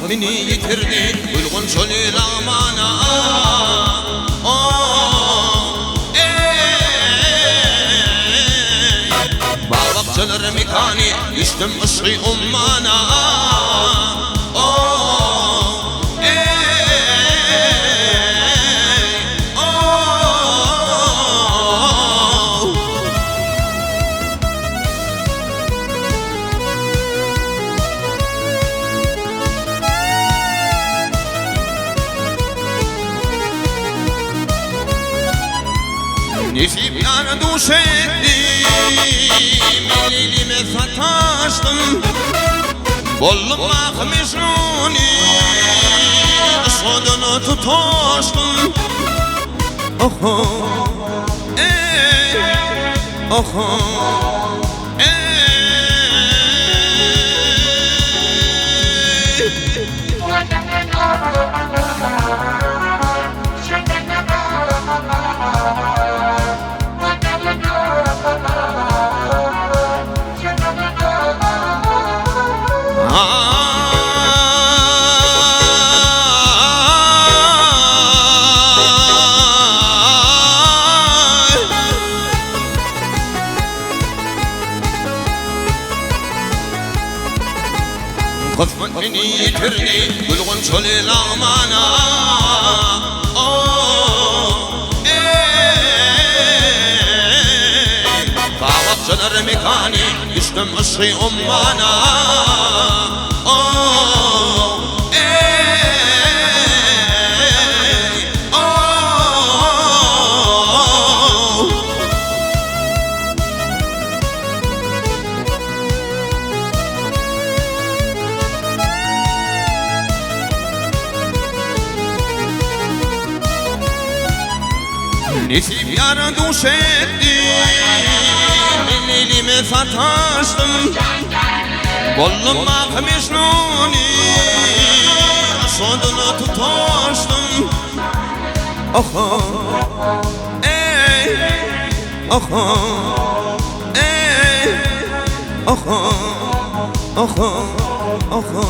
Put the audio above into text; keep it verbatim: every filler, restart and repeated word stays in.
Minî yitirdî gulxun çolî lağmana. O, ey. Bağ bahçeler mi kanî, düştüm ışkî ummana. O, ey. O. Nesîb yar dûş etti, mi Leylî mi sataştım. Bollum ah Mecnunî, sodunu tutuştum. Oho, ey, oho, ey. Kısmet beni yitirdi gulxun çolî lağmana. O, ey. Bağ bahçeler mi kanî, düştüm ışkî ummana. O, ey, o. Nesîb yar dûş etti, mi Leylî mi sataştım. Bollum ah Mecnunî, sodunu tutuştum. Oho, ey, oho, ey, oho, oho, oho.